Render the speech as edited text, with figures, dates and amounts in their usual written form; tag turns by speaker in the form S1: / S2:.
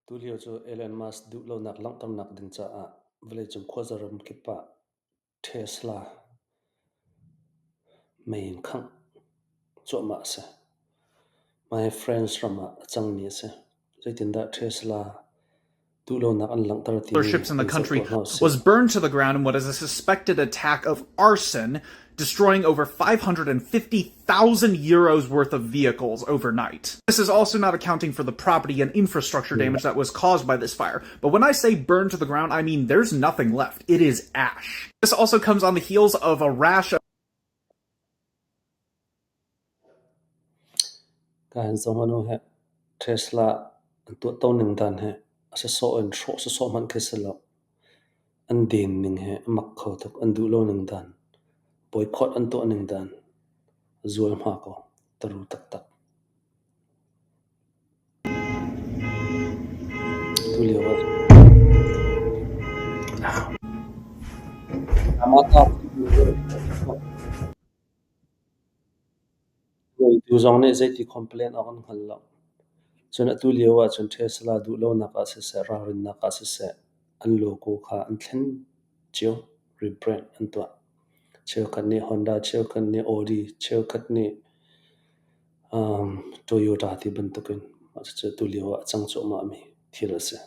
S1: Tulio cu Elon Musk duhlonak langhternak ding caah vawleicung khuaza ramkip ah Tesla mei in khangh cuahmah a si. Mah hi France ram ah a cangmi a si. Zeitindah Tesla duhlonak an langhter timi
S2: dealerships in the
S1: kan zoh
S2: country
S1: tuah hna usih.
S2: was burned to the ground in what is a suspected attack of arson, destroying over 550,000 euros worth of vehicles overnight. This is also not accounting for the property and infrastructure damage that was caused by this fire. But when I say burned to the ground, I mean there's nothing left. It is ash. This also comes on the heels of a rash of
S1: Ka hin zong anu he Tesla an tuahto ning dan he a sawsawh in hrawh sawsawh hmanh khi si lo. An den ning he a mak kho tuk. An duh lo ning dan, boycott an tuah ning dan a zual hma ko. Taru taktak. Tulio ah Ngeitu zong nih zeiti complain awk an hngal lo. Cun atu lio ahcun Tesla duhlonak ah siseh, ralrinnak ah siseh, an logo kha an thlen cio, rebrand an tuah. Cheukhat nih Honda, cheukhat nih Audi, cheukhat nih Toyota ti bantukin mah cucu atu lio ah a cang cuahmahmi thil a si.